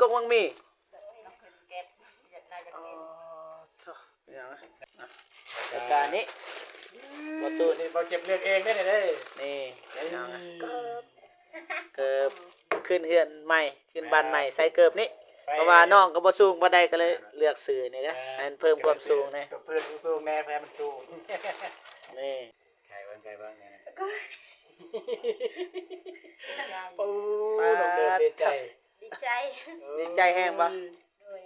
ກົກໝາກໝີ່ ອໍ ໂທ້ ອີຫຍັງນະ ອ່ະ ແລ້ວກະນີ້ ບໍ່ຕູ້ ນີ້ບໍ່ເຈັບເລືອກເອງເດ້ນີ້ເດ້ ນີ້ ເກີບ ຂຶ້ນເຮືອນໃໝ່ ຂຶ້ນບ້ານໃໝ່ ໃສ່ເກີບນີ້ ເພາະວ່ານ້ອງກໍບໍ່ສູງປານໃດ ກໍເລີຍເລືອກຊື້ນີ້ເດ້ ໃຫ້ມັນເພີ່ມຄວາມສູງແດ່ ເພີ່ມສູງໆແດ່ ເພື່ອໃຫ້ມັນສູງ ນີ້ ໄຂເບິ່ງ ໄຂເບິ່ງ ໂອ້ ນ້ອງເດີມດີໃຈ ດີໃຈ ດີໃຈແຮງບໍ່? ໂດຍ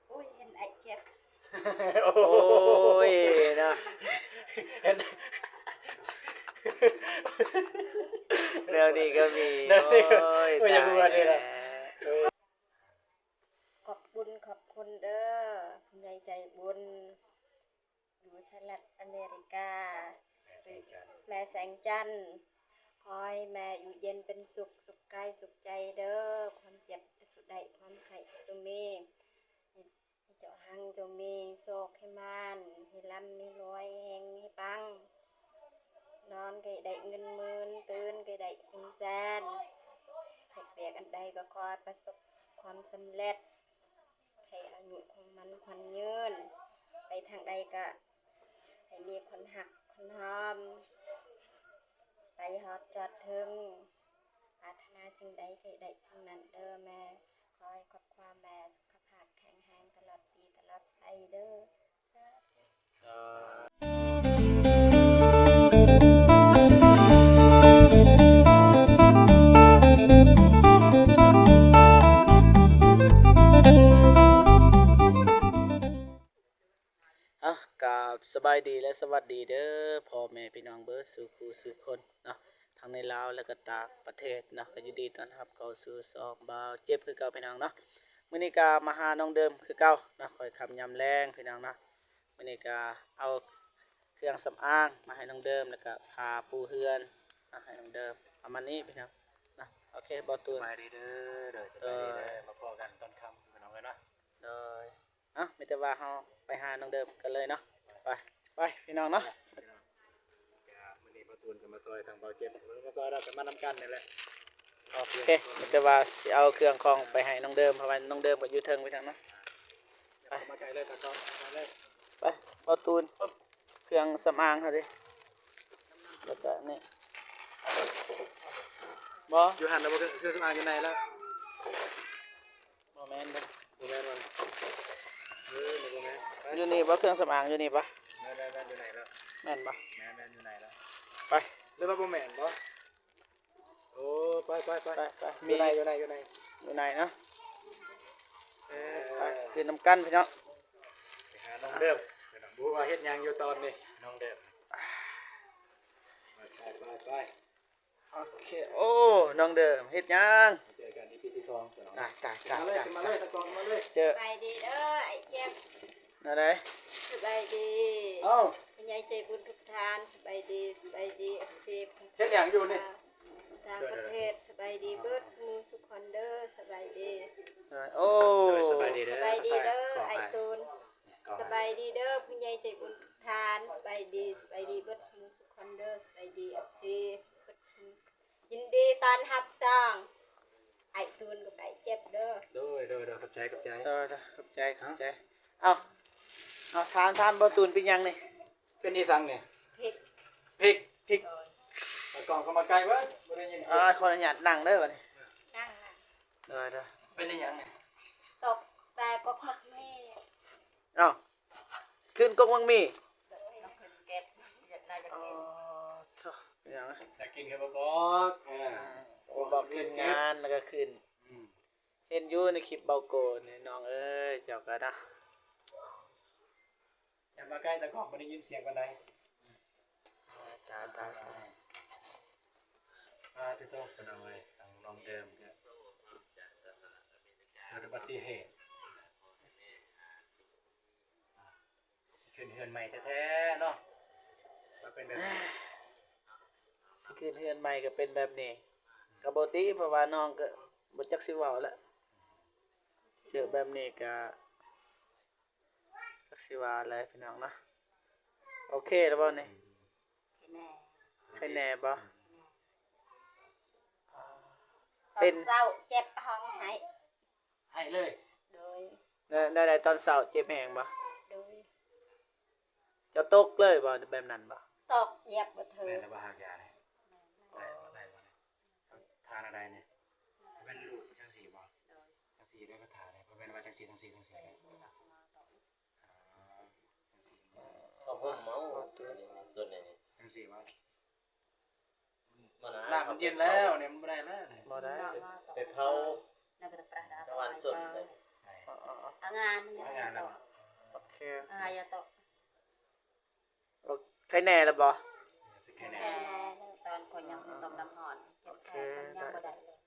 ໂອ້ຍ ເຫັນອ້າຍເຈັບ ໂອ້ຍ ເນາະ ເຫັນ ແນວນີ້ກໍມີ ແນວນີ້ກໍ ໂອ້ຍ ໂອ້ຍ ຕາຍແລ້ວ ຂອບຄຸນ ຂອບຄຸນເດີ ຜູ້ໃຫຍ່ໃຈບຸນ ຢູ່ສະຫະລັດອາເມລິກາ ແມ່ແສງຈັນ ຂໍໃຫ້ແມ່ຢູ່ເຢັນເປັນສຸກ ສຸກກາຍສຸກໃຈເດີ ຄວາມເຈັບຈະສຸດໄດ້ ຄວາມໄຂ້ຈະສຸມີ ໃຫ້ເຈົ້າຮັ່ງຈົ່ງມີ ໂຊກໃຫ້ໝານ ໃຫ້ລ່ຳໃຫ້ລວຍ ເຮັງໃຫ້ປັງ ນອນກໍໃຫ້ໄດ້ເງິນໝື່ນ ຕື່ນກໍໃຫ້ໄດ້ເງິນແສນ ເຮັດວຽກອັນໃດກໍຂໍໃຫ້ປະສົບຄວາມສຳເລັດ ໃຫ້ອາຍຸຂອງມັນຂວັນຍືນ ໄປທາງໃດກະໃຫ້ມີຄົນຮັກຄົນຫອມ ໄປຮອດຈອດເຖິງ ປາດຖະໜາສິ່ງໃດໃຫ້ໄດ້ສິ່ງນັ້ນເດີແມ່ ຂໍໃຫ້ຄອບຄົວແມ່ສຸຂະພາບແຂງແຮງຕະຫຼອດປີຕະຫຼອດໄປເດີ. ເອົາ ກາບສະບາຍດີ ແລະ ສະຫວັດດີເດີ ພໍ່ແມ່ພີ່ນ້ອງເບິດສູ່ຜູ້ສູ່ຄົນເນາະ ທັງໃນລາວ ແລະ ກໍຕ່າງປະເທດເນາະ ກໍຍິນດີຕ້ອນຮັບເຂົ້າສູ່ຊ່ອງບ່າວເຈັບຄືເກົ່າ ພີ່ນ້ອງເນາະ. ມື້ນີ້ກໍມາຫານ້ອງເດີມຄືເກົ່າເນາະ ຄ່ອຍຄ່ຳຍາມແລງ ພີ່ນ້ອງເນາະ. ມື້ນີ້ກໍເອົາເຄື່ອງສຳອາງມາໃຫ້ນ້ອງເດີມ ແລ້ວກໍຜ້າປູເຮືອນມາໃຫ້ນ້ອງເດີມ ປະມານນີ້ ພີ່ນ້ອງເນາະ. ໂອເຄ ບໍ່ຕູນ ສະບາຍດີເດີ ໂດຍ ສະບາຍດີເດີ ເອີ ມາພໍ້ກັນຕອນຄ່ຳ ພີ່ນ້ອງເອີຍເນາະ ໂດຍ. ເອົ້າ ມີແຕ່ວ່າເຮົາໄປຫານ້ອງເດີມກັນເລີຍເນາະ ໄປ ໄປພີ່ນ້ອງເນາະ. ມື້ນີ້ບ່າວຕູນກໍມາຊ່ອຍທາງບ່າວເຈັບ ມາຊ່ອຍ ເຮົາກໍມານຳກັນນີ້ແຫຼະ. ໂອເຄ ມີແຕ່ວ່າຊິເອົາເຄື່ອງຂອງໄປໃຫ້ນ້ອງເດີມ ເພາະວ່ານ້ອງເດີມກໍຢູ່ເທິງໄປທາງນັ້ນ. ໄປ ເຂົ້າມາໃກ້ເລີຍ ຕາກ້ອງ ເຂົ້າມາເລີຍ. ໄປ ບ່າວຕູນ ເຄື່ອງສຳອາງເຮົາເດ ແລ້ວກໍນີ້ ບໍ່ ຢູ່ຫັ້ນແລ້ວບໍ່ ເຄື່ອງສຳອາງຢູ່ໃນແລ້ວ. ບໍ່ແມ່ນເດ້ ບໍ່ແມ່ນວ່າ ເອີ ນີ້ບໍ່ແມ່ນ ຢູ່ນີ້ບໍ່ ເຄື່ອງສຳອາງຢູ່ນີ້ບໍ່? ແມ່ນໆໆ ຢູ່ໃນແລ້ວ ແມ່ນບໍ່? ແມ່ນໆ ຢູ່ໃນແລ້ວ ໄປ ຫຼືວ່າບໍ່ແມ່ນບໍ່? ໂອ້ ໄປໆໆ ໄປໆ ຢູ່ໃນ ຢູ່ໃນ ຢູ່ໃນ ຢູ່ໃນເນາະ. ເອີ ໄປ ຂຶ້ນນຳກັນພີ່ນ້ອງ ໄປຫານ້ອງເດີມ ບໍ່ຮູ້ວ່າເຮັດຫຍັງຢູ່ຕອນນີ້ ນ້ອງເດີມ ໄປໆໆ. ໂອເຄ ໂອ້ ນ້ອງເດີມເຮັດຫຍັງ? ເຈີກັນອີພີທີສອງ ຕາຍ ຕາຍ ຕາຍ ຕາຍ ຕາຍ ເຈີ ສະບາຍດີເດີ ອ້າຍແຈັບ ແນວໃດ? ສະບາຍດີ ເອົ້າ ຜູ້ໃຫຍ່ໃຈບຸນທຸກທ່ານ ສະບາຍດີ ສະບາຍດີ ເອັຟຊີ ເຮັດຫຍັງຢູ່ນີ້? ຕ່າງປະເທດ ສະບາຍດີເບິດສູ່ໝູ່ສູ່ຄົນເດີ ສະບາຍດີ ໂອ້ ສະບາຍດີເດີ ສະບາຍດີເດີ ອ້າຍຕູນ ສະບາຍດີເດີ ຜູ້ໃຫຍ່ໃຈບຸນທຸກທ່ານ ສະບາຍດີ ສະບາຍດີເບິດສູ່ໝູ່ສູ່ຄົນເດີ ສະບາຍດີ ເອັຟຊີ ເບິດສູ່ ຍິນດີຕ້ອນຮັບຊ່ອງອ້າຍຕູນກັບອ້າຍເຈັບເດີ. ໂດຍ ໂດຍ ໂດຍ ຂອບໃຈ ຂອບໃຈ ໂດຍ ໂດຍ ຂອບໃຈ ຂອບໃຈ. ເອົ້າ ເອົາ ຖາມ ຖາມບ່າວຕູນເປັນຫຍັງນີ້? ເປັນອີສັງນີ້? ພິກ ພິກ ພິກ. ຕາກ້ອງເຂົ້າມາໃກ້ເບິ່ງ ບໍ່ໄດ້ຍິນສຽງ. ຂໍອະນຸຍາດນັ່ງເດີບັດນີ້ ນັ່ງ ນັ່ງ. ໂດຍ ໂດຍ. ເປັນອີຫຍັງນີ້? ຕົກແຕ່ກົກໝາກໝີ່. ເອົ້າ ຂຶ້ນກົກໝາກໝີ່ ອໍ ໂທ້ ເປັນຫຍັງ? ຢາກກິນຄືບໍ່ບອກ ເອີ ບໍ່ບອກທີມງານ ແລ້ວກໍຂຶ້ນ ອືມ ເຫັນຢູ່ໃນຄລິບເບົາໂກນີ້ ນ້ອງເອີຍ ເຈົ້າກໍນະ ຢ່າມາໃກ້ຕາກ້ອງ ບໍ່ໄດ້ຍິນສຽງປານໃດ. ຕາຍ ຕາຍ ຕາຍ ອ່າ ຕິໂຕ ພີ່ນ້ອງເອີຍ ທາງນ້ອງເດີມກໍເກີດອຸບັດຕິເຫດ ຂຶ້ນເຮືອນໃໝ່ແທ້ໆເນາະ ມາເປັນແບບນີ້ ຂຶ້ນເຮືອນໃໝ່ກໍເປັນແບບນີ້ ກໍບໍ່ຕິ ເພາະວ່ານ້ອງກໍບໍ່ຈັກຊິເວົ້າແລ້ວ ເຈີແບບນີ້ກໍ ຈັກຊິວ່າແຫຼະພີ່ນ້ອງເນາະ. ໂອເຄແລ້ວບໍ່ນີ້? ໄຄແນ່ ໄຄແນ່ບໍ່? ອ່າ ຕອນເຊົ້າເຈັບຮ້ອງໄຫ້ ໄຫ້ເລີຍ. ໂດຍ. ແນວໃດຕອນເຊົ້າເຈັບແຮງບໍ່? ໂດຍ. ເຈົ້າຕົກເລີຍບໍ່ ແບບນັ້ນບໍ່? ຕົກ ຢຽບບໍ່ຖືກ. ແມ່ນແລ້ວບໍ່? ຮາກຢານີ້ ໄດ້ບໍ່? ໄດ້ບໍ່? ທາແນວໃດນີ້? ແມ່ນລູກຈັ່ງຊີ້ບໍ່? ໂດຍ. ຈັ່ງຊີ້ເດີ ກະທານີ້ ບໍ່ແມ່ນວ່າຈັ່ງຊີ້ ຈັ່ງຊີ້ ຈັ່ງຊີ້. ອໍ ຈັ່ງຊີ້. ເຂົ້າຫົ່ມເອົາ ຕົວນີ້ ຕົວນີ້ ຈັ່ງຊີ້ບໍ່? ມັນ ນ້ຳມັນເຢັນແລ້ວນີ້ ມັນບໍ່ໄດ້ແລ້ວນີ້. ບໍ່ໄດ້. ໄປເຜົາ ນ້ຳມັນສົດເລີຍ. ເອົາງານ ເອົາງານແລ້ວ. ໂອເຄ ອາ ຢ່າຕົກ. ໂອ ໄຄແນ່ແລ້ວບໍ່? ຊິໄຄແນ່. ແນ່ ຕອນຂ້ອຍຍັງຕົ້ມນ້ຳຮ້ອນ ເຈັບແຂນ ຍັງບໍ່ໄດ້ເລີຍ.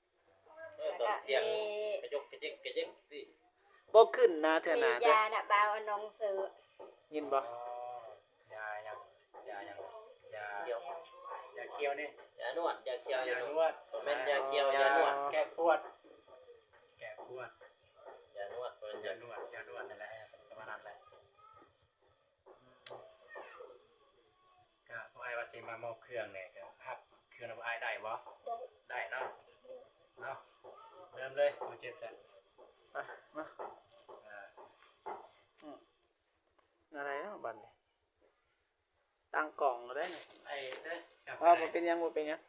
ເອີ ຕອນທ່ຽງກະຍົກກະເຈັກກະເຈັກຕິ. ບໍ່ຂຶ້ນນະ ເທື່ອໜ້າເດີ. ມີຢານະ ບ່າວອານົງຊື້ ຍິນບໍ່? ອໍ ຢາຫຍັງ? ຢາຫຍັງ? ຢາຂຽວ ຢາຂຽວນີ້ ຢານວດ ຢາຂຽວ ຢານວດ. ບໍ່ແມ່ນຢາຂຽວ ຢານວດ ແກ້ປວດ ແກ້ປວດ. ຢານວດ ບໍ່ແມ່ນຢານວດ ຢານວດ ຢານວດນັ້ນແຫຼະ ປະມານນັ້ນແຫຼະ. ກະພວກອ້າຍວ່າຊິມາມອບເຄື່ອງນີ້ ກະຮັບເຄື່ອງນຳອ້າຍໄດ້ບໍ່? ໄດ້. ໄດ້ເນາະ. ເອົາ ເລີ່ມເລີຍ ບໍ່ເຈັບຊັ້ນ. ໄປ ມາ. ເອີ ອືມ ແນວໃດເນາະບັດນີ້? ຕັ້ງກ້ອງແລ້ວເດ້ນີ້. ໄອ້ເດີ ຈັບ. ບໍ່ເປັນຫຍັງ ບໍ່ເປັນຫຍັງ.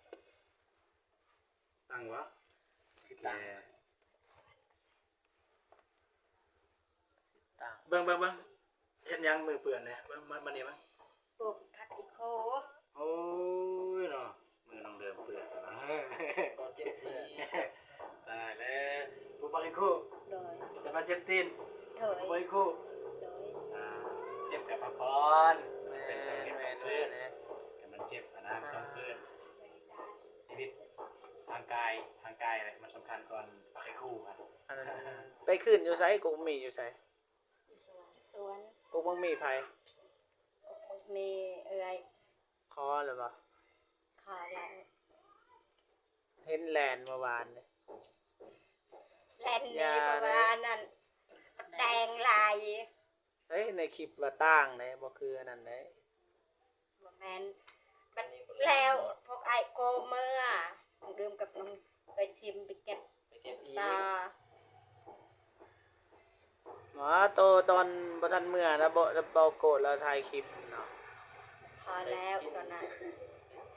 ຕັ້ງບໍ່? ຕິດຕັ້ງ. ເບິ່ງ ເບິ່ງ ເບິ່ງ ເຮັດຫຍັງມືເປື້ອນແດ່? ເບິ່ງ ມາ ມານີ້ເບິ່ງ. ປູກຜັກອີໂຄ. ໂອ້ຍເນາະ ມືນ້ອງເດີມເປື້ອນ. ຕາຍແລ້ວ ປູກຜັກອີໂຄ. ໂດຍ. ແຕ່ວ່າເຈັບຕີນ. ໂດຍ. ປູກຜັກອີໂຄ. ໂດຍ. ອ່າ ເຈັບກະພັກຜ່ອນ. ແມ່ນ ເປັນຕ້ອງເຮັດຕ້ອງຟື້ນ. ແມ່ນ ແມ່ນ ແມ່ນ. ກະມັນເຈັບຫັ້ນນະ ຕ້ອງຟື້ນ. ຊີວິດທາງກາຍ ທາງກາຍແຫຼະ ມັນສຳຄັນກ່ອນໄຂ້ຄູ່ຫັ້ນ. ອັນນັ້ນ ໄປຂຶ້ນຢູ່ໃສ? ກົກໝາກມີຢູ່ໃສ? ຢູ່ສວນ. ສວນ. ກົກໝາກມີໃຜ? ກົກໝາກມີເອື້ອຍ. ຂໍແລ້ວບໍ່? ຂໍແລ້ວ. ເຫັນແລ່ນເມື່ອວານນີ້. ແລ່ນນີ້ ເພາະວ່າອັນນັ້ນ ແດງຫຼາຍ. ເອີຍ ໃນຄລິບວ່າຕ່າງເດ້ ບໍ່ຄືອັນນັ້ນເດ້. ບໍ່ແມ່ນ ບັດແລ້ວພວກອ້າຍໂກເມືອ ນ້ອງເດີມກັບນ້ອງເອີຍຊິມໄປເກັບ ໄປເກັບອີກ. ອໍ ໂຕຕອນບໍ່ທັນເມືອນະ ບໍ່ ເບົາໂກດລາວຖ່າຍຄລິບເນາະ. ພໍແລ້ວ ຕອນນັ້ນ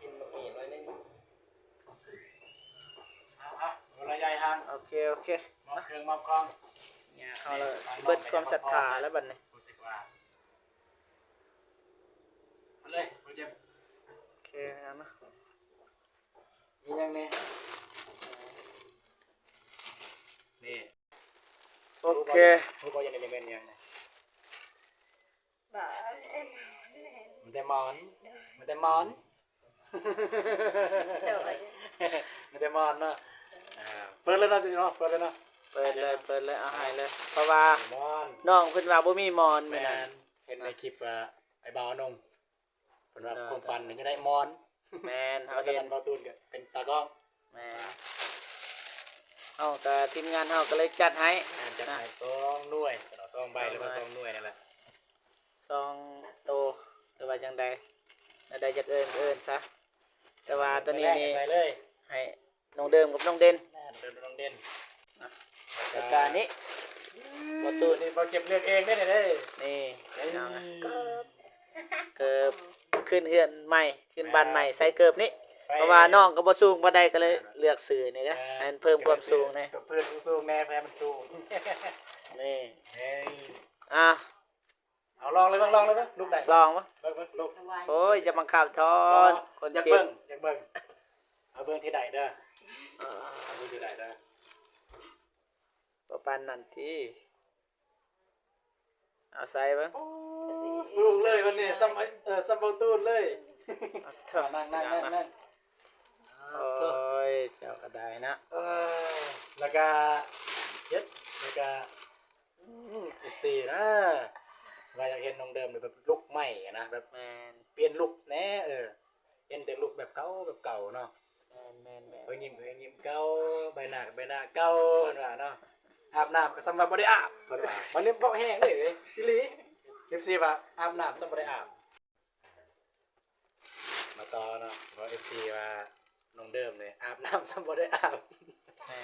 ກິນບັກໝີ່ໜ້ອຍໜຶ່ງ. ເອົາ ເອົາ ບໍ່ລະຍາຍຫ່າງ. ໂອເຄ ໂອເຄ ມອບເຄື່ອງມອບຂອງ. ເຮົາລະຊິເບິດຄວາມສັດທາແລ້ວບັດນີ້. ຮູ້ສຶກວ່າ ມາເລີຍ ບໍ່ເຈັບ. ໂອເຄ ເອົາມາ. ມີຫຍັງແດ່? ນີ້ ໂອເຄ ຮູ້ບໍ່ ຮູ້ບໍ່ ຢາກໄດ້ແມ່ນຫຍັງນະ? ບໍ່ ມັນແຕ່ໝອນ ມັນແຕ່ໝອນ. ໂດຍ. ມັນແຕ່ໝອນເນາະ. ອ່າ ເປີດເລີຍເນາະ ເຈົ້າເນາະ ເປີດເລີຍເນາະ. ເປີດເລີຍ ເປີດເລີຍ ເອົາໃຫ້ເລີຍ ເພາະວ່ານ້ອງເພິ່ນວ່າບໍ່ມີໝອນ. ແມ່ນ ເຫັນໃນຄລິບ ອ່າ ອ້າຍບ່າວອານົງ ເພິ່ນວ່າຄວາມຝັນນີ້ຢາກໄດ້ໝອນ. ແມ່ນ ເຮົາເຫັນ ເບົາຕູນກະເປັນຕາກ້ອງ. ແມ່ນ ເຮົາກະ ທີມງານເຮົາກະເລີຍຈັດໃຫ້. ແມ່ນ ຈັດໃຫ້ສອງໜ່ວຍ ສອງໃບ ຫຼືວ່າສອງໜ່ວຍນັ້ນແຫຼະ ສອງໂຕ ຫຼືວ່າຈັ່ງໃດ ແນວໃດຈັກເອີ້ນກະເອີ້ນຊະ. ແຕ່ວ່າໂຕນີ້ນີ້ໃສ່ເລີຍ ໃຫ້ນ້ອງເດີມກັບນ້ອງເດັ່ນ. ນ້ອງເດີມກັບນ້ອງເດັ່ນ. ອ່ະ ແລ້ວກະນີ້ ປະຕູນີ້ບໍ່ເຈັບເລືອກເອງເດ້ນີ້. ນີ້ ເກີບ ເກີບ ຂຶ້ນເຮືອນໃໝ່ ຂຶ້ນບ້ານໃໝ່ ໃສ່ເກີບນີ້ ເພາະວ່ານ້ອງກະບໍ່ສູງປານໃດ ກະເລີຍເລືອກຊື້ນີ້ເດີ ໃຫ້ມັນເພີ່ມຄວາມສູງແດ່. ເພີ່ມຄວາມສູງແດ່ ເພື່ອໃຫ້ມັນສູງ. ນີ້ ເອີຍ ອ່ະ ເອົາລອງເລີຍເບິ່ງ ລອງເລີຍເບິ່ງ ລຸກໄດ້ ລອງເບິ່ງ ເບິ່ງ ເບິ່ງ ລຸກ. ໂອ້ຍ ຢ່າບັງຄັບທ້ອງ ຄົນເຈັບ. ຢາກເບິ່ງ ຢາກເບິ່ງ ເອົາເບິ່ງທີ່ໃດເດີ. ເອີ ເອົາເບິ່ງທີ່ໃດເດີ. ບໍ່ປານນັ້ນຕິ ເອົາໃສ່ເບິ່ງ. ໂອ້ ສູງເລີຍບັດນີ້ ສ່ຳ ເອີ ສ່ຳເບົາຕູນເລີຍ. ອ່ະ ນັ່ງ ນັ່ງ ນັ່ງ ນັ່ງ. ໂອ້ຍ ເຈົ້າກະໄດ້ນະ. ເອີ ແລ້ວກະເຮັດ ແລ້ວກະ ອືມ ເອັຟຊີນະ ວ່າຢາກເຫັນນ້ອງເດີມແບບລຸກໃໝ່ນະ ແບບ ແມ່ນ ປ່ຽນລຸກແດ່. ເອີ ເຫັນແຕ່ລຸກແບບເກົ່າ ແບບເກົ່າເນາະ. ແມ່ນໆໆ ຮອຍຍິ້ມກະຮອຍຍິ້ມເກົ່າ ໃບໜ້າກະໃບໜ້າເກົ່າ ເພິ່ນວ່າເນາະ. ອາບນ້ຳກະສ່ຳວ່າບໍ່ໄດ້ອາບ ເພິ່ນວ່າ. ມັນເວົ້າແຮງເດ້ ອີ່ຫຼີ. ເອັຟຊີວ່າອາບນ້ຳສ່ຳບໍ່ໄດ້ອາບ. ມາຕໍ່ເນາະ ເພາະເອັຟຊີວ່ານ້ອງເດີມນີ້ອາບນ້ຳສ່ຳບໍ່ໄດ້ອາບ. ແມ່ນ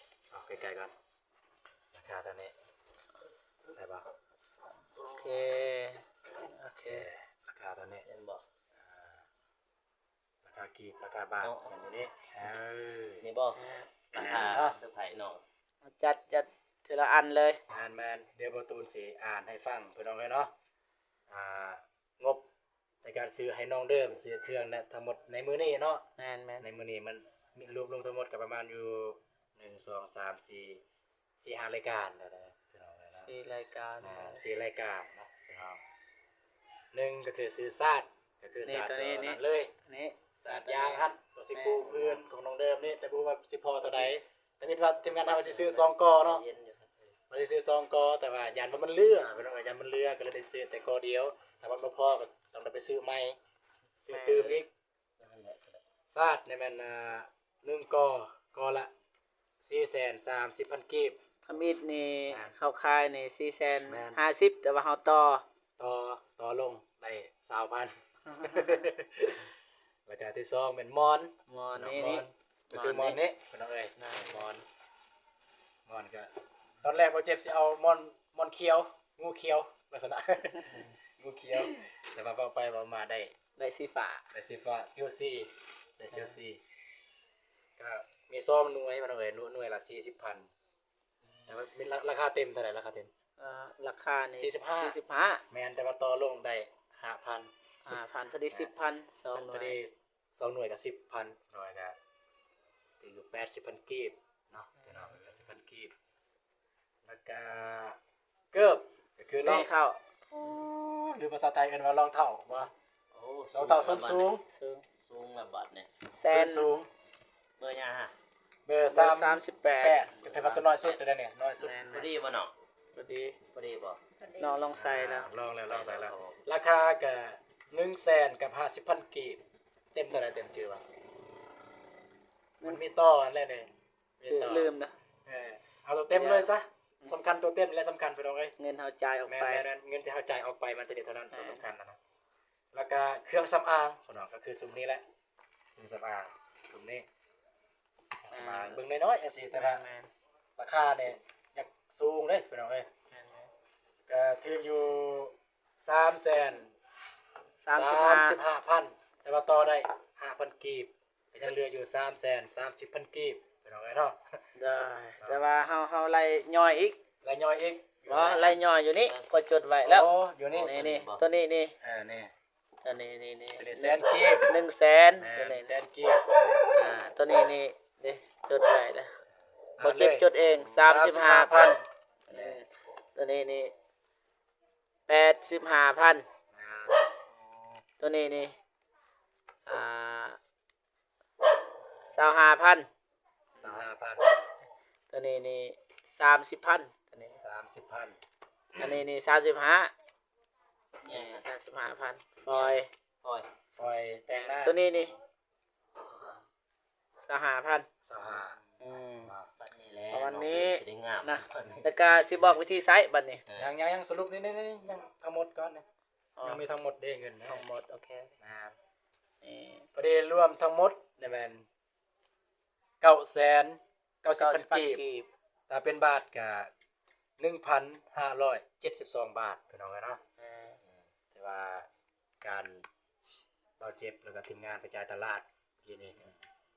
ກໆກ່ອນ ລາຄາເທົ່ານີ້ ໄດ້ບໍ່? ໂອເຄ ໂອເຄ ລາຄາເທົ່ານີ້ ເຫັນບໍ່? ອ່າ ລາຄາກີບ ລາຄາບາດ ເນາະ ແມ່ນຢູ່ນີ້ ເອີ ນີ້ບໍ່? ລາຄາເຊີໄພຣສ໌ນ້ອງ ຈັດ ຈັດເທື່ອລະອັນເລີຍ ແມ່ນໆ ດຽວບ່າວຕູນຊິອ່ານໃຫ້ຟັງ ພີ່ນ້ອງເອີຍເນາະ ອ່າ ງົບ ໃນການຊື້ໃຫ້ນ້ອງເດີມ ຊື້ເຄື່ອງນະ ທັງໝົດໃນມື້ນີ້ເນາະ ແມ່ນໆ ໃນມື້ນີ້ມັນລວມລົງທັງໝົດກໍປະມານຢູ່ ໜຶ່ງ ສອງ ສາມ ສີ່ ສີ່ ຫ້າ ລາຍການແລ້ວນະ ພີ່ນ້ອງເອີຍເນາະ ສີ່ລາຍການ ອ່າ ສີ່ລາຍການເນາະ ພີ່ນ້ອງ ໜຶ່ງກໍຄືຊື້ສາດ ກໍຄື ນີ້ ສາດ ໂຕນີ້ ໂຕນັ້ນເລີຍ ນີ້ ສາດຢາງຫັ້ນ ໂຕຊິປູພື້ນຂອງນ້ອງເດີມນີ້ ແຕ່ບໍ່ຮູ້ວ່າຊິພໍເທົ່າໃດ ທຳອິດວ່າທີມງານເຮົາວ່າຊິຊື້ສອງກໍເນາະ ວ່າຊິຊື້ສອງກໍ ແຕ່ວ່າຢ້ານວ່າມັນເຫຼືອ ພີ່ນ້ອງເອີຍ ຢ້ານມັນເຫຼືອ ກໍເລີຍໄດ້ຊື້ແຕ່ກໍດຽວ ຖ້າມັນບໍ່ພໍກໍຕ້ອງໄດ້ໄປຊື້ໃໝ່ ຊື້ຕື່ມອີກ ສາດນີ້ແມ່ນ ອ່າ ໜຶ່ງກໍ ກໍລະສີ່ແສນສາມສິບພັນກີບ ທຳອິດນີ້ ແມ່ນ ເຂົາຂາຍນີ້ສີ່ແສນຫ້າສິບ ແມ່ນ ແຕ່ວ່າເຮົາຕໍ່ ຕໍ່ ຕໍ່ລົງໄດ້ຊາວພັນ ແລ້ວກະທີສອງແມ່ນໝອນ ໝອນນີ້ ໝອນ ນີ້ ກໍຄືໝອນນີ້ ໝອນນີ້ ພີ່ນ້ອງເອີຍ ໝອນ ໝອນກໍ ຕອນແລກບ່າວເຈັບຊິເອົາໝອນ ໝອນຂຽວ ງູຂຽວ ລັກສະນະ ງູຂຽວ ແຕ່ວ່າເວົ້າໄປເວົ້າມາໄດ້ ໄດ້ສີຟ້າ ໄດ້ສີຟ້າ ຊີລຊີ ໄດ້ຊີລຊີ ກໍມີສອງໜ່ວຍ ພີ່ນ້ອງເອີຍ ໜ່ວຍລະສີ່ສິບພັນ ແຕ່ວ່າມີລາ ລາຄາເຕັມເທົ່າໃດ? ລາຄາເຕັມ ອ່າ ລາຄານີ້ສີ່ສິບຫ້າ ສີ່ສິບຫ້າ ແມ່ນ ແຕ່ວ່າຕໍ່ລົງໄດ້ຫ້າພັນ ຫ້າພັນ ພໍດີສິບພັນ ສອງໜ່ວຍ ພໍດີສອງໜ່ວຍກໍສິບພັນ ໜ່ວຍກໍຖືກຢູ່ແປດສິບພັນກີບເນາະ ພີ່ນ້ອງ ແປດສິບພັນກີບ ແລ້ວກໍເກີບ ກໍຄືນີ້ ລອງເທົ້າ ຫຼືພາສາໄທເອີ້ນວ່າລອງເທົ້າບໍ່? ໂອ້ ລອງເທົ້າ ລອງເທົ້າ ລອງເທົ້າ ສົ້ນສູງ ສູງ ສູງລະບາດນີ້ ແສນ ສົ້ນສູງ ເບີຫຍັງຫະ? ເບີສາມ ເບີສາມສິບແປດ ກໍຖືວ່າໂຕນ້ອຍສຸດແລ້ວນີ້ ນ້ອຍສຸດ ແມ່ນໆ ພໍດີບໍ່ນ້ອງ? ພໍດີ ພໍດີບໍ່? ນ້ອງລອງໃສ່ແລ້ວ ອ່າ ລອງແລ້ວ ລອງໃສ່ແລ້ວ ລາຄາກໍໜຶ່ງແສນກັບຫ້າສິບພັນກີບ ເຕັມເທົ່າໃດ? ເຕັມຈື່ວ່າ ມັນມີຕໍ່ອັນແລະນີ້ ມີຕໍ່ ລືມນະ ເອີ ເອົາໂຕເຕັມເລີຍຊະ ສຳຄັນ ໂຕເຕັມແຫຼະສຳຄັນ ພີ່ນ້ອງເອີຍ ເງິນເຮົາຈ່າຍອອກໄປ ແມ່ນໆ ເງິນທີ່ເຮົາຈ່າຍອອກໄປ ມັນຕົວນີ້ເທົ່ານັ້ນ ເອີ ຕົວສຳຄັນນະ ແລ້ວກະເຄື່ອງສຳອາງ ພີ່ນ້ອງ ກໍຄືຊຸມນີ້ແຫຼະ ເຄື່ອງສຳອາງຊຸມນີ້ ສຳອາງ ເບິ່ງນ້ອຍໆ ຈັ່ງຊີ້ ແຕ່ວ່າ ແມ່ນໆ ລາຄານີ້ຢາກສູງເດ້ ພີ່ນ້ອງເອີຍ ແມ່ນໆ ກໍຖືກຢູ່ສາມແສນສາມສິບຫ້າພັນ ແຕ່ວ່າຕໍ່ໄດ້ຫ້າພັນກີບ ກໍຍັງເຫຼືອຢູ່ສາມແສນສາມສິບພັນກີບ ພີ່ນ້ອງເອີຍເນາະ ໄດ້ ແຕ່ວ່າເຮົາ ເຮົາໄລ່ຍ່ອຍອີກ ໄລ່ຍ່ອຍອີກ ບໍ່ ໄລ່ຍ່ອຍຢູ່ນີ້ ຂ້ອຍຈົດໄວ້ແລ້ວ ໂອ້ ຢູ່ນີ້ ນີ້ໆ ໂຕນີ້ນີ້ ເອີ ນີ້ ອັນນີ້ນີ້ນີ້ ໂຕນີ້ແສນກີບ ໜຶ່ງແສນ ແມ່ນ ໂຕນີ້ແສນກີບ ອ່າ ໂຕນີ້ນີ້ເດ້ ຈົດໄວ້ແລ້ວ ອ່າ ບໍ່ເຈັບ ເລີຍ ຈົດເອງ ສາມສິບຫ້າພັນ ສາມສິບຫ້າພັນ ເອີ ໂຕນີ້ນີ້ ແປດສິບຫ້າພັນ ອ່າ ໂຕນີ້ນີ້ ອ່າ ຊາວຫ້າພັນ ຊາວຫ້າພັນ ໂຕນີ້ນີ້ ສາມສິບພັນ ໂຕນີ້ ສາມສິບພັນ ອັນນີ້ນີ້ ສາມສິບຫ້າ ນີ້ ສາມສິບຫ້າພັນ ຟອຍ ຟອຍ ຟອຍແຕ່ງໜ້າ ໂຕນີ້ນີ້ ຊາວຫ້າພັນ ຊາວຫ້າ ອືມ ບັດນີ້ແຫຼະ ປະມານນີ້ ນ້ອງເດີມຊິໄດ້ງາມນະ ບັດນີ້ ແລ້ວກະຊິບອກວິທີໃຊ້ບັດນີ້ ເອີ ຍັງ ຍັງ ຍັງສະຫຼຸບນີ້ ນີ້ ນີ້ ຍັງທັງໝົດກ່ອນນີ້ ອໍ ຍັງມີທັງໝົດເດ້ເງິນ ທັງໝົດ ໂອເຄ ນີ້ ພໍດີລວມທັງໝົດນີ້ແມ່ນ ເກົ້າແສນເກົ້າສິບພັນ ເກົ້າສິບພັນ ກີບ ກີບ ຖ້າເປັນບາດກະ ໜຶ່ງພັນຫ້າຮ້ອຍເຈັດສິບສອງບາດ ພີ່ນ້ອງເອີຍເນາະ ແຕ່ວ່າການ ບ່າວເຈັບ ແລ້ວກໍທີມງານໄປຈ່າຍຕະຫຼາດ ກີ້ນີ້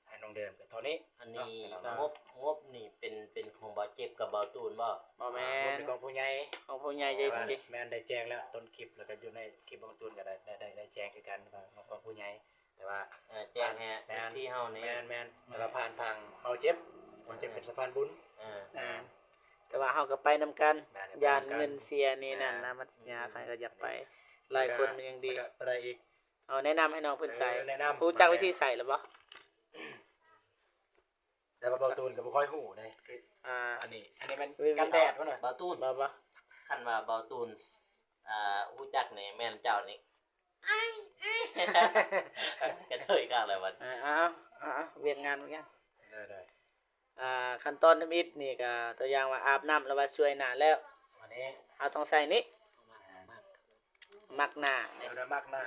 ໃຫ້ນ້ອງເດີມກໍເທົ່ານີ້ ອັນນີ້ ເນາະ ງົບ ງົບນີ້ເປັນ ເປັນຂອງບ່າວເຈັບກັບບ່າວຕູນບໍ່? ບໍ່ແມ່ນ ງົບເປັນຂອງຜູ້ໃຫຍ່ ຂອງຜູ້ໃຫຍ່ໃຈດີ ແມ່ນ ໄດ້ແຈ້ງແລ້ວ ຕົ້ນຄລິບ ແລ້ວກໍຢູ່ໃນຄລິບບ່າວຕູນກໍໄດ້ ໄດ້ ໄດ້ແຈ້ງຄືກັນວ່າຂອງຜູ້ໃຫຍ່ ແຕ່ວ່າ ເອີ ແຈ້ງໃຫ້ ແມ່ນ ເອັຟຊີ ເຮົານີ້ ແມ່ນໆ ແຕ່ວ່າຜ່ານທາງບ່າວເຈັບ ບ່າວເຈັບເປັນສະພານບຸນ ເອີ ແມ່ນ ແຕ່ວ່າເຮົາກໍໄປນຳກັນ ແມ່ນ ຢ້ານເງິນເສຍນີ້ນັ້ນນະ ແມ່ນ ມັນຍາກ ໃຜກໍຢາກໄປ ຫຼາຍຄົນມັນຍັງດີ ແລ້ວກໍໄປໄດ້ອີກ ເອົາແນະນຳໃຫ້ນ້ອງເພິ່ນໃສ່ ເອີ ແນະນຳ ຮູ້ຈັກວິທີໃສ່ແລ້ວບໍ່? ແຕ່ວ່າບ່າວຕູນກໍບໍ່ຄ່ອຍຮູ້ເດ້ ອ່າ ອັນນີ້ ອັນນີ້ແມ່ນກັນແດດພຸ້ນນະ ບ່າວຕູນ ບໍ່ ບໍ່ ຄັນວ່າບ່າວຕູນ ອ່າ ຮູ້ຈັກນີ້ແມ່ນເຈົ້ານີ້ ກະເທີຍຄັກແລ້ວບັດ ອ່າ ເອົາ ເອົາ ວຽກງານ ວຽກງານ ໄດ້ໆ ອ່າ ຂັ້ນຕອນທຳອິດນີ້ກະຕົວຢ່າງວ່າອາບນ້ຳ ຫຼືວ່າຊ່ວຍໜ້າແລ້ວ ອັນນີ້ ເຮົາຕ້ອງໃສ່ນີ້ ໝາກໜ້າ ເອີ ໝາກໜ້າ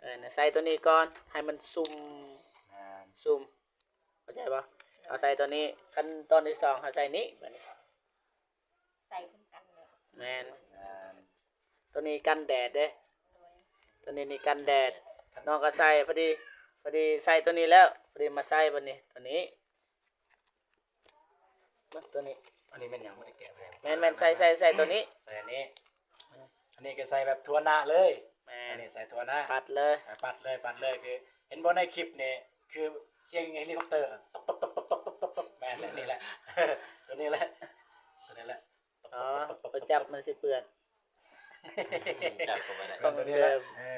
ເອີ ໃສ່ຕົວນີ້ກ່ອນ ໃຫ້ມັນຊຸ່ມ ຊຸ່ມ ເຂົ້າໃຈບໍ່? ເອົາໃສ່ ຕົວນີ້ ຄັນຕອນທີສອງເຮົາໃສ່ນີ້ ບາດນີ້ ໃສ່ຄືກັນເລີຍ ແມ່ນ ແມ່ນ ຕົວນີ້ກັນແດດເດ້ ໂດຍ ຕົວນີ້ນີ້ກັນແດດ ນ້ອງກໍໃສ່ ພໍດີ ພໍດີໃສ່ຕົວນີ້ແລ້ວ ພໍດີມາໃສ່ບາດນີ້ ຕົວນີ້ ຕົວນີ້ ອັນນີ້ແມ່ນຫຍັງ? ບໍ່ໄດ້ແກະໃຫ້ ແມ່ນໆ ໃສ່ ໃສ່ ໃສ່ຕົວນີ້ ໃສ່ອັນນີ້ ອືມ ອັນນີ້ກໍໃສ່ແບບທົ່ວໜ້າເລີຍ ແມ່ນ ອັນນີ້ໃສ່ທົ່ວໜ້າ ປັດເລີຍ ເອີ ປັດເລີຍ ປັດເລີຍ ຄືເຫັນບໍ່ໃນຄລິບນີ້ ຄືສຽງເຮລິຄອບເຕີ ຕົກໆໆໆ ແມ່ນແຫຼະ ນີ້ແຫຼະ ຕົວນີ້ແຫຼະ ຕົວນີ້ແຫຼະ ອໍ ໄປຈັບມັນຊິເປື້ອນ ຈັບກໍບໍ່ໄດ້ ຂອງເດີມ ເອີ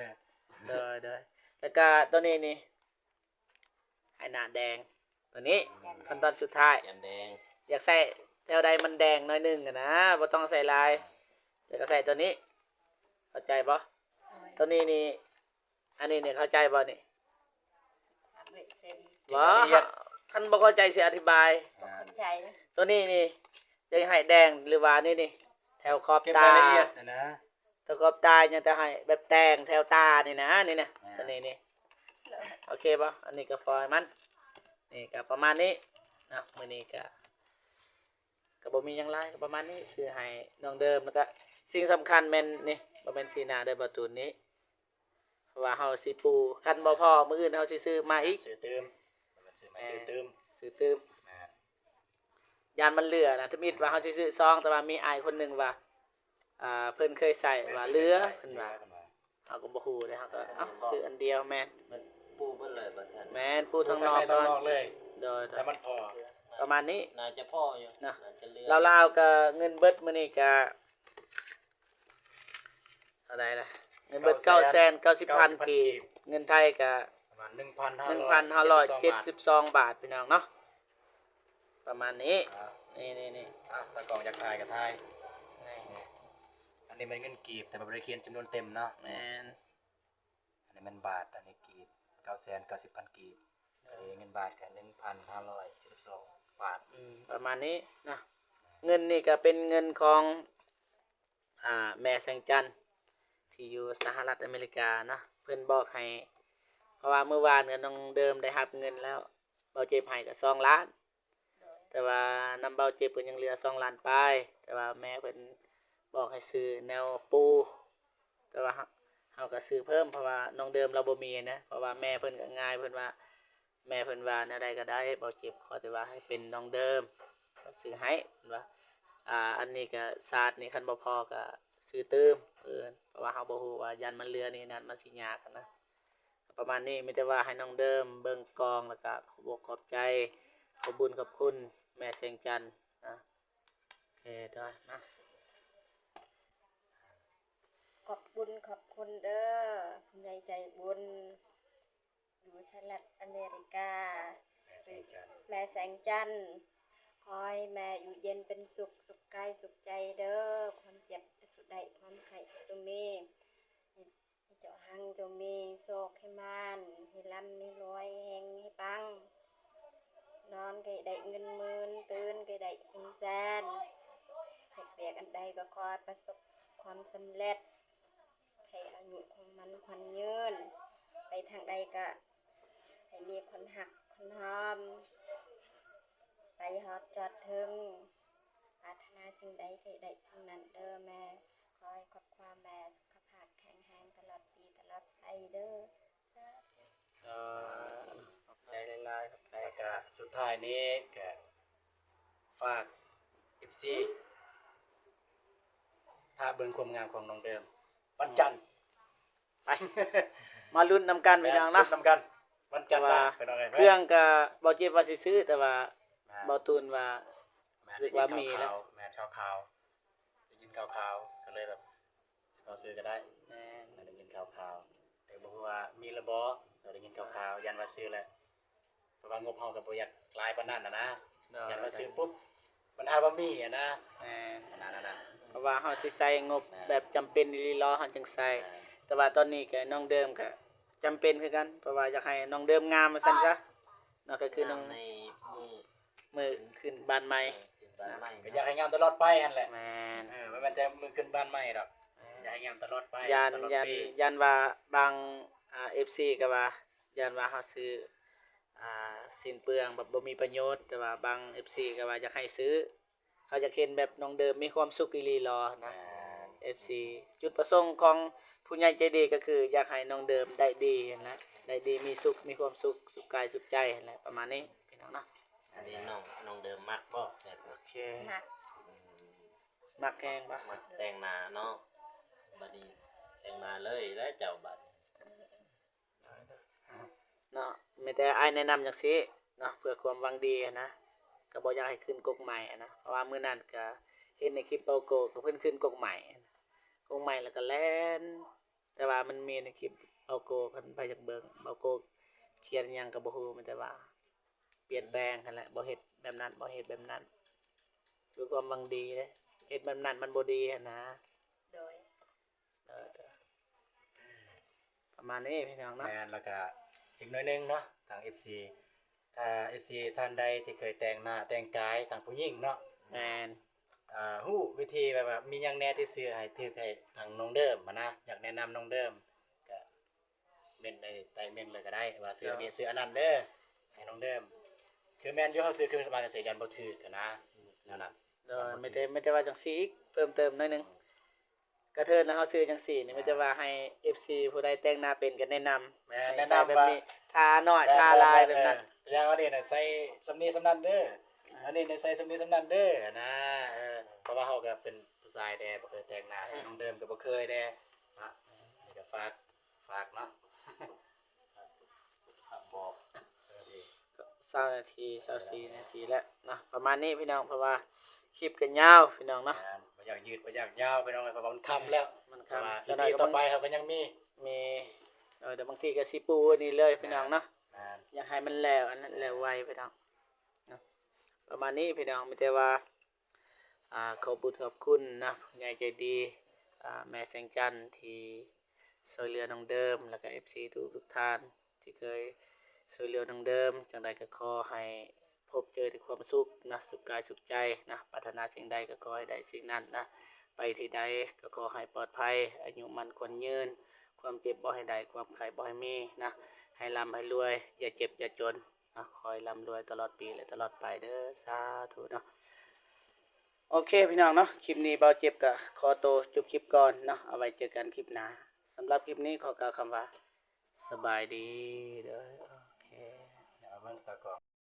ໂດຍ ໂດຍ ແລ້ວກໍຕົວນີ້ນີ້ ໃຫ້ໜ້າແດງ ຕົວນີ້ ແກ້ມແດງ ຂັ້ນຕອນສຸດທ້າຍ ແກ້ມແດງ ຢາກໃສ່ແຖວໃດມັນແດງໜ້ອຍໜຶ່ງຫັ້ນນະ ບໍ່ຕ້ອງໃສ່ຫຼາຍ ແລ້ວກໍໃສ່ຕົວນີ້ ເຂົ້າໃຈບໍ່? ໂດຍ ຕົວນີ້ນີ້ ອັນນີ້ນີ້ເຂົ້າໃຈບໍ່ນີ້? ເປັນລາຍລະອຽດ ບໍ່ ຄັນບໍ່ເຂົ້າໃຈຊິອະທິບາຍ ບໍ່ເຂົ້າໃຈ ຕົວນີ້ນີ້ ຢາກໃຫ້ແດງ ຫຼືວ່ານີ້ນີ້ ແຖວຂອບຕາ ເກັບລາຍລະອຽດນະ ແຖວຂອບຕາ ຍັງແຕ່ໃຫ້ແບບແຕ່ງແຖວຕານີ້ນະ ນີ້ນະ ແມ່ນ ຕົວນີ້ນີ້ ໂອເຄບໍ່? ອັນນີ້ກໍຟອຍມັນ ນີ້ກໍປະມານນີ້ເນາະ ມື້ນີ້ກໍ ກໍບໍ່ມີຫຍັງຫຼາຍ ກໍປະມານນີ້ ຊື້ໃຫ້ນ້ອງເດີມ ແລ້ວກໍສິ່ງສຳຄັນແມ່ນນີ້ ບໍ່ແມ່ນສີໜ້າເດີ ບໍ່ຕູນນີ້ ເພາະວ່າເຮົາຊິປູ ຄັນບໍ່ພໍມື້ອື່ນເຮົາຊິຊື້ມາອີກ ຊື້ຕື່ມ ແມ່ນ ຊື້ໃໝ່ ແມ່ນ ຊື້ຕື່ມ ຊື້ຕື່ມ ແມ່ນ ຢ້ານມັນເຫຼືອນະ ທຳອິດວ່າເຮົາຊິຊື້ຊອງ ແຕ່ວ່າມີອ້າຍຄົນໜຶ່ງວ່າ ອ່າ ເພິ່ນເຄີຍໃຊ້ວ່າເຫຼືອ ເພິ່ນວ່າ ເຮົາກໍບໍ່ຮູ້ເດ້ ເຮົາກໍ ເອົ້າ ຊື້ອັນດຽວ ແມ່ນ ມັນປູເບິດເລີຍບໍ່ທັນ ແມ່ນ ປູທາງນອກກ່ອນ ປູທາງໃນທາງນອກເລີຍ ໂດຍ ແຕ່ມັນພໍ ປະມານນີ້ ໜ້າຈະພໍຢູ່ ເນາະ ໜ້າຈະເຫຼືອ ລາວໆ ກໍເງິນເບິດມື້ນີ້ກໍ ເທົ່າໃດລະ? ເງິນເບິດເກົ້າແສນເກົ້າສິບພັນ ເກົ້າແສນເກົ້າສິບພັນກີບ ເງິນໄທກະປະມານໜຶ່ງພັນຫ້າຮ້ອຍເຈັດສິບສອງບາດ ພີ່ນ້ອງເນາະ ປະມານນີ້ ອ່າ ນີ້ໆໆ ອ່າ ຕາກ້ອງຢາກຖ່າຍກໍຖ່າຍ ນີ້ ນີ້ ອັນນີ້ແມ່ນເງິນກີບ ແຕ່ວ່າບໍ່ໄດ້ຂຽນຈຳນວນເຕັມເນາະ ແມ່ນ ອັນນີ້ແມ່ນບາດ ອັນນີ້ກີບ ເກົ້າແສນເກົ້າສິບພັນກີບ ເອີ ເງິນບາດກໍໜຶ່ງພັນຫ້າຮ້ອຍເຈັດສິບສອງບາດ ອືມ ປະມານນີ້ເນາະ ເງິນນີ້ກໍເປັນເງິນຂອງ ອ່າ ແມ່ແສງຈັນ ທີ່ຢູ່ສະຫະລັດອາເມລິກາເນາະ ເພິ່ນບອກໃຫ້ ເພາະວ່າມື້ວານກໍນ້ອງເດີມໄດ້ຮັບເງິນແລ້ວ ເບົາເຈັບໃຫ້ກໍສອງລ້ານ ແຕ່ວ່ານຳເບົາເຈັບກໍຍັງເຫຼືອສອງລ້ານປາຍ ແຕ່ວ່າແມ່ເພິ່ນບອກໃຫ້ຊື້ແນວປູ ແຕ່ວ່າເຮົາ ເຮົາກໍຊື້ເພີ່ມ ເພາະວ່ານ້ອງເດີມລາວບໍ່ມີນະ ເພາະວ່າແມ່ເພິ່ນກໍງ່າຍ ເພິ່ນວ່າ ແມ່ເພິ່ນວ່າແນວໃດກໍໄດ້ ບໍ່ເຈັບ ຂໍແຕ່ວ່າໃຫ້ເປັນນ້ອງເດີມ ກໍຊື້ໃຫ້ ເພິ່ນວ່າ ອ່າ ອັນນີ້ກໍຊາດນີ້ ຄັນບໍ່ພໍກໍຊື້ຕື່ມ ເອີ ເພາະວ່າເຮົາບໍ່ຮູ້ວ່າຢ້ານມັນເຫຼືອນີ້ນັ້ນ ມັນຊິຍາກນະ ປະມານນີ້ ມີແຕ່ວ່າໃຫ້ນ້ອງເດີມເບິ່ງກ່ອງ ແລ້ວກໍຂອບອົກຂອບໃຈ ຂອບບຸນຂອບຄຸນແມ່ແສງຈັນນະ ໂອເຄ ໂດຍ ມາ ຂອບບຸນຂອບຄຸນເດີ ຜູ້ໃຫຍ່ໃຈບຸນ ຢູ່ສະຫະລັດອາເມລິກາ ແມ່ແສງຈັນ ແມ່ແສງຈັນ ຂໍໃຫ້ແມ່ຢູ່ເຢັນເປັນສຸກ ສຸກກາຍສຸກໃຈເດີ ຄວາມເຈັບຈະສູ່ໄດ້ ຄວາມໄຂ້ຈະສູ່ມີ ໃຫ້ເຈົ້າຮັ່ງຈົງມີ ໂຊກໃຫ້ໝານ ໃຫ້ລ່ຳໃຫ້ລວຍ ເຮັງໃຫ້ປັງ ນອນກໍໃຫ້ໄດ້ເງິນໝື່ນ ຕື່ນກໍໃຫ້ໄດ້ເງິນແສນ ເຮັດວຽກອັນໃດກໍຂໍໃຫ້ປະສົບຄວາມສຳເລັດ ໃຫ້ອາຍຸຄົງໝັ້ນຂວັນຍືນ ໄປທາງໃດກະໃຫ້ມີຄົນຮັກຄົນຫອມ ໄປຮອດຈອດເຖິງ ປາດຖະໜາສິ່ງໃດໃຫ້ໄດ້ສິ່ງນັ້ນເດີແມ່ ຂໍໃຫ້ຄອບຄົວແມ່ສຸຂະພາບແຂງແຮງຕະຫຼອດປີຕະຫຼອດໄປເດີ ສາທຸ ເອີ ຂອບໃຈຫຼາຍໆ ຂອບໃຈ ແລ້ວກະສຸດທ້າຍນີ້ກະ ຝາກ ເອັຟຊີ ຖ້າເບິ່ງຄວາມງາມຂອງນ້ອງເດີມ ວັນຈັນ ໄປ ມາລຸ້ນນຳກັນ ພີ່ນ້ອງເນາະ ລຸ້ນນຳກັນ ວັນຈັນ ເພາະວ່າ ພີ່ນ້ອງເອີຍ ເຄື່ອງກະບໍ່ເຈັບວ່າຊິຊື້ ແຕ່ວ່າ ແມ່ນ ບໍ່ຕູນວ່າ ແມ່ນ ຮູ້ສຶກວ່າມີແລ້ວ ແມ່ນ ຂ່າວໆ ໄດ້ຍິນຂ່າວໆ ກໍເລີຍແບບ ເອົາຊື້ກໍໄດ້ ແມ່ນ ໄດ້ຍິນຂ່າວໆ ແຕ່ບໍ່ຮູ້ວ່າມີຫຼືບໍ່ ກໍໄດ້ຍິນຂ່າວໆ ຢ້ານວ່າຊື້ແລ້ວ ເພາະວ່າງົບເຮົາກໍບໍ່ຢາກຫຼາຍປານນັ້ນນະນະ ໂດຍ ຢ້ານວ່າຊື້ປຸບ ບັນຫາບໍ່ມີຫັ້ນນະ ແມ່ນ ອັນນັ້ນ ອັນນັ້ນ ເພາະວ່າເຮົາຊິໃຊ້ງົບ ແມ່ນ ແບບຈຳເປັນອີ່ຫຼີເນາະ ເຮົາຈຶ່ງໃຊ້ ແມ່ນ ແຕ່ວ່າຕອນນີ້ກໍນ້ອງເດີມກໍຈຳເປັນຄືກັນ ເພາະວ່າຢາກໃຫ້ນ້ອງເດີມງາມວ່າຊັ້ນຊະເນາະ ກໍຄືນ້ອງ ໃນມື້ ມື້ຂຶ້ນບ້ານໃໝ່ ເອີ ຂຶ້ນບ້ານໃໝ່ ກໍຢາກໃຫ້ງາມຕະຫຼອດໄປຫັ້ນແຫຼະ ແມ່ນ ເອີ ບໍ່ແມ່ນແຕ່ມື້ຂຶ້ນບ້ານໃໝ່ດອກ ແມ່ນ ຢາກໃຫ້ງາມຕະຫຼອດໄປ ຢ້ານ ຕະຫຼອດ ຢ້ານ ປີ ຢ້ານວ່າບາງ ອ່າ ເອັຟຊີ ກໍວ່າ ຢ້ານວ່າເຮົາຊື້ ອ່າ ສິ້ນເປືອງ ແບບບໍ່ມີປະໂຫຍດ, ແຕ່ວ່າບາງເອັຟຊີກໍວ່າຢາກໃຫ້ຊື້ ເຂົາຢາກເຫັນແບບນ້ອງເດີມມີຄວາມສຸກອີ່ຫຼີຫຼໍນະ. ແມ່ນ ເອັຟຊີ ຈຸດປະສົງຂອງຜູ້ໃຫຍ່ໃຈດີກໍຄືຢາກໃຫ້ນ້ອງເດີມໄດ້ດີຫັ້ນແຫຼະ, ໄດ້ດີ ມີສຸກ ມີຄວາມສຸກ ສຸກກາຍສຸກໃຈຫັ້ນແຫຼະ ປະມານນີ້ພີ່ນ້ອງເນາະ. ອັນນີ້ນ້ອງ ນ້ອງເດີມມັກບໍ່ແບບນີ້? ໂອເຄ ມັກ ມັກແຮງບໍ່? ມັກແຕ່ງໜ້າເນາະ. ບັດນີ້ແຕ່ງໜ້າເລີຍແຫຼະເຈົ້າບັດ ເນາະ. ມີແຕ່ອ້າຍແນະນຳຈັ່ງຊີ້ເນາະ ເພື່ອຄວາມຫວັງດີຫັ້ນນະ, ກໍບໍ່ຢາກໃຫ້ຂຶ້ນກົກໃໝ່ຫັ້ນນະ. ເພາະວ່າມື້ນັ້ນກໍເຫັນໃນຄລິບເບົາໂກ້ ກໍເພິ່ນຂຶ້ນກົກໃໝ່ ກົກໃໝ່ແລ້ວກໍແລ່ນ, ແຕ່ວ່າມັນມີໃນຄລິບເບົາໂກ້ ຄັນໃຜຢາກເບິ່ງ ເບົາໂກ້ຂຽນຫຍັງກໍບໍ່ຮູ້, ມີແຕ່ວ່າປ່ຽນແປງຫັ້ນແຫຼະ, ບໍ່ເຮັດແບບນັ້ນ ບໍ່ເຮັດແບບນັ້ນ ຄືຄວາມຫວັງດີເດ້, ເຮັດແບບນັ້ນມັນບໍ່ດີຫັ້ນນະ. ໂດຍ ເອີ ປະມານນີ້ພີ່ນ້ອງເນາະ. ແມ່ນ ແລ້ວກະອີກໜ້ອຍໜຶ່ງເນາະ ທາງເອັຟຊີ ຖ້າເອັຟຊີທ່ານໃດທີ່ເຄີຍແຕ່ງໜ້າແຕ່ງກາຍ ທາງຜູ້ຍິງເນາະ ແມ່ນ ເອີ ຮູ້ວິທີແບບວ່າມີຫຍັງແດ່ທີ່ຊື້ໃຫ້ຖືກໃຫ້ທາງນ້ອງເດີມຫັ້ນນະ, ຢາກແນະນຳນ້ອງເດີມ ກະເມັ້ນໃນໃຕ້ເມັ້ນເລີຍກໍໄດ້ ວ່າຊື້ອັນນີ້ ໂດຍ ຊື້ອັນນັ້ນເດີ ໃຫ້ນ້ອງເດີມ. ຄືແມ່ນຢູ່ ເຮົາຊື້ຄືສະບາຍຈັ່ງຊີ້ ຢ້ານບໍ່ຖືກຫັ້ນນະ ແນວນັ້ນ. ໂດຍ ແມ່ນບໍ່ຖືກ ມີແຕ່ ມີແຕ່ວ່າຈັ່ງຊີ້ອີກ ເພີ່ມເຕີມໜ້ອຍໜຶ່ງ ອືມ ກະເທີນແລ້ວເຮົາຊື້ຈັ່ງຊີ້ນີ້ ແມ່ນ ມີແຕ່ວ່າໃຫ້ເອັຟຊີຜູ້ໃດແຕ່ງໜ້າເປັນກໍແນະນຳ ແມ່ນ ໃຫ້ໃສ່ແບບນີ້ ແນະນຳວ່າ ທາໜ້ອຍ ແມ່ນ ທາຫຼາຍ ແບບນັ້ນ ຢ່າງອັນນີ້ນະໃສ່ສ່ຳນີ້ສ່ຳນັ້ນເດີ ອັນນີ້ນະໃສ່ສ່ຳນີ້ສ່ຳນັ້ນເດີນະ. ເອີ ເພາະວ່າເຮົາກໍເປັນຜູ້ຊາຍແດ່ ບໍ່ເຄີຍແຕ່ງໜ້າ ອືມ ນ້ອງເດີມກໍບໍ່ເຄີຍແດ່ນະ. ນີ້ກໍຝາກ ຝາກເນາະ ຝາກບອກ ເອີ ຊາວນາທີ ຊາວສີ່ນາທີແລ້ວເນາະ ປະມານນີ້ພີ່ນ້ອງ. ເພາະວ່າຄລິບກໍຍາວພີ່ນ້ອງເນາະ ແມ່ນ ບໍ່ຢາກຍືດ ບໍ່ຢາກຍາວພີ່ນ້ອງ ເພາະວ່າມັນຄ່ຳແລ້ວ ມັນຄ່ຳ ແຕ່ວ່າອີພີຕໍ່ໄປເຮົາກໍຍັງມີ ມີ ເອີ ແຕ່ບາງທີກໍຊິປູນີ້ເລີຍພີ່ນ້ອງເນາະ ແມ່ນ ຢາກໃຫ້ມັນແລ້ວອັນນັ້ນແລ້ວໄວພີ່ນ້ອງເນາະ. ປະມານນີ້ພີ່ນ້ອງ ມີແຕ່ວ່າ ອາ ຂອບບຸນຂອບຄຸນນະ ຜູ້ໃຫຍ່ໃຈດີ ອາ ແມ່ແສງຈັນ ທີ່ຊ່ວຍເຫຼືອນ້ອງເດີມ ແລ້ວກະເອັຟຊີທຸກໆທ່ານທີ່ເຄີຍຊ່ວຍເຫຼືອນ້ອງເດີມ. ຈັ່ງໃດກໍຂໍໃຫ້ພົບເຈີແຕ່ຄວາມສຸກນະ ສຸກກາຍສຸກໃຈນະ, ປາດຖະໜາສິ່ງໃດກໍຂໍໃຫ້ໄດ້ສິ່ງນັ້ນນະ, ໄປທີ່ໃດກໍຂໍໃຫ້ປອດໄພ, ອາຍຸໝັ້ນຂວັນຍືນ, ຄວາມເຈັບບໍ່ໃຫ້ໄດ້, ຄວາມໄຂ້ບໍ່ໃຫ້ມີນະ, ໃຫ້ລ່ຳໃຫ້ລວຍ, ຢ່າເຈັບຢ່າຈົນ. ນະ, ຂໍໃຫ້ລ່ຳລວຍຕະຫຼອດປີ ແລະ ຕະຫຼອດໄປເດີ, ສາທຸເນາະ. ໂອເຄ ພີ່ນ້ອງເນາະ, ຄລິບນີ້ບ່າວເຈັບກໍຂໍໂຕຈົບຄລິບກ່ອນເນາະ, ເອົາໄວ້ເຈີກັນຄລິບໜ້າ. ສຳລັບຄລິບນີ້ຂໍກ່າວຄຳວ່າ ສະບາຍດີເດີ. ໂອເຄ ເອົາເບິ່ງຕາກ້ອງ.